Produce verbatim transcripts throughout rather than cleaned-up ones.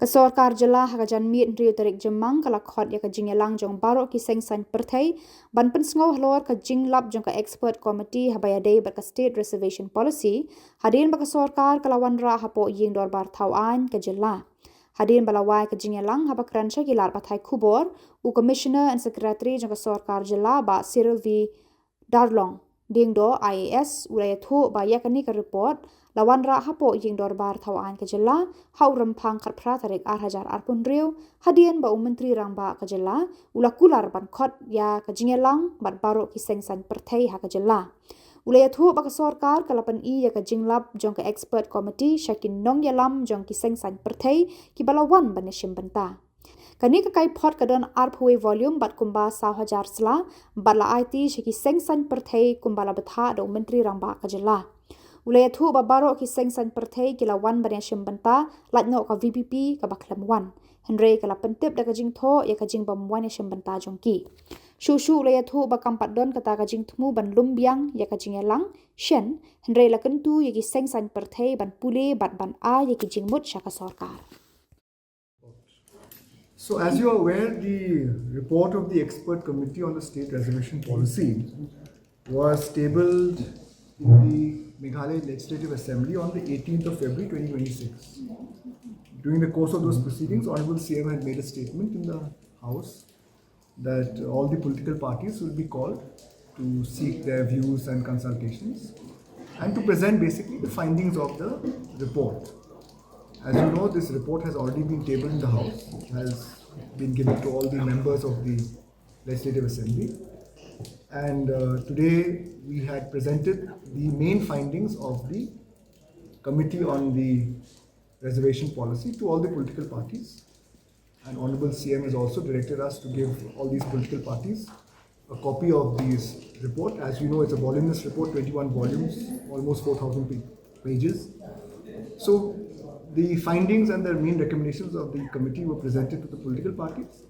Ka sorkar jylla ha ka janmiet hynriew tarik Jymmang ka la khot ïa ka jingïalang jong baroh ki seng saiñ pyrthei ban pynsngew halor ka jinglap jong ka expert committee haba ïadei bad ka State Reservation Policy, hadien ba ka sorkar ka la wanrah hapoh ïing dorbar thaw aiñ ka jylla. Hadien ba la wai ka jingïalang haba kren sha ki lad pathai khubor, u Commissioner and Secretary jong ka sorkar jylla, Bah Cyril V Darlong Diengdoh, I A S, u la ïathuh ba ïa kane ka report la wanrah hapoh ïing dorbar thaw aiñ ka jylla ha u Rymphang khatphra tarik ar hajar arphew hynriew, hadien ba u Myntri Rangbah ka jylla u la kular ban khot ïa ka jingïalang bad baroh ki seng saiñ pyrthei ha ka jylla. U la ïathuh ba ka sorkar ka la pyni ïa ka jinglap jong ka expert committee sha ki nongïalam jong ki seng saiñ pyrthei kiba la wan ban ïashim bynta. Kane ka kaiphod ka don arphew volume bad kumba saw hajar sla, bad la aiti sha ki seng saiñ pyrthei kumba la bthah da u Myntri Rangbah ka jylla. U la ïathuh ba baroh ki seng saiñ pyrthei ki la wan ban ïashim bynta, lait noh ka V P P kaba khlem wan. Hynrei ka la pyntip da ka jingthoh ïa ka jingbym wan ïashim bynta jong ki. Shuh shuh u la ïathuh ba kam pat don kata ka jingthmu ban lum biang ïa ka jingïalang shen, hynrei la kyntu ïa ki seng saiñ pyrthei ban pule bad ban ai ïa ki jingmut sha ka sorkar. So, as you are aware, the report of the Expert Committee on the State Reservation Policy was tabled in the Meghalaya Legislative Assembly on the eighteenth of February twenty twenty-six. During the course of those proceedings, Honorable C M had made a statement in the House that all the political parties will be called to seek their views and consultations and to present basically the findings of the report. As you know, this report has already been tabled in the House. It has been given to all the members of the Legislative Assembly. And uh, today we had presented the main findings of the Committee on the Reservation Policy to all the political parties. And Honorable C M has also directed us to give all these political parties a copy of this report. As you know, it's a voluminous report, twenty-one volumes, almost four thousand pa- pages. So the findings and the main recommendations of the committee were presented to the political parties,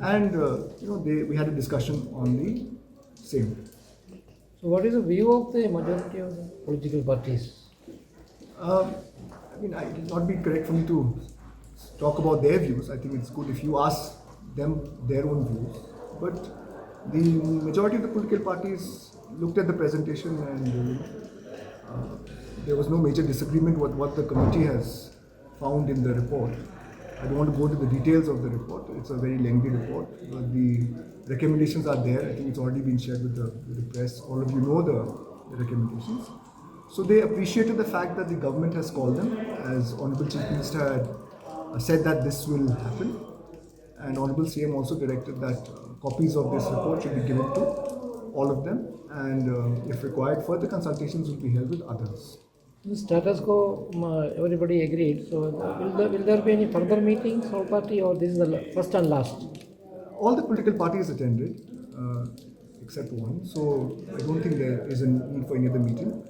and uh, you know they, we had a discussion on the same. So, what is the view of the majority of the political parties? Uh, I mean, I, it will not be correct for me to talk about their views. I think it's good if you ask them their own views. But the majority of the political parties looked at the presentation and uh, there was no major disagreement with what the committee has found in the report. I don't want to go into the details of the report. It's a very lengthy report. But the recommendations are there. I think it's already been shared with the, with the press. All of you know the, the recommendations. So they appreciated the fact that the government has called them, as Honorable Chief Minister had uh, said that this will happen. And Honorable C M also directed that uh, copies of this report should be given to all of them. And uh, if required, further consultations will be held with others. The status quo, um, uh, everybody agreed. So, uh, will, there, will there be any further meetings, all party, or this is the la- first and last? All the political parties attended, uh, except one. So I don't think there is a need for any other meeting.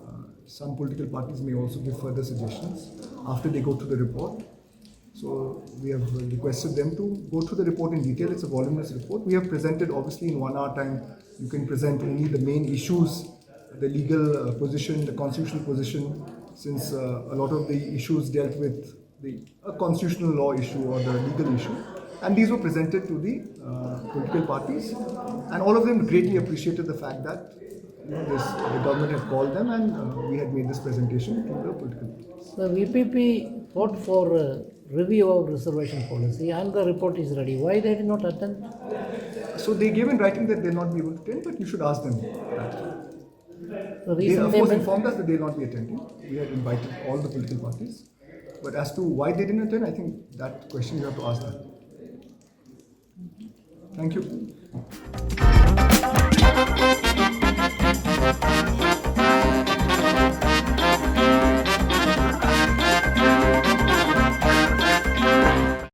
Uh, some political parties may also give further suggestions after they go through the report. So we have requested them to go through the report in detail. It's a voluminous report. We have presented, obviously, in one hour time, you can present only the main issues, the legal uh, position, the constitutional position, since uh, a lot of the issues dealt with the a constitutional law issue or the legal issue. And these were presented to the uh, political parties, and all of them greatly appreciated the fact that you know, this, the government had called them and uh, we had made this presentation to the political parties. The V P P fought for uh, review of reservation policy and the report is ready. Why they did not attend? So they gave in writing that they'll not be able to attend, but you should ask them. The They, reason of they course, men- informed us that they'll not be attending. We had invited all the political parties. But as to why they didn't attend, I think that question you have to ask them. Thank you.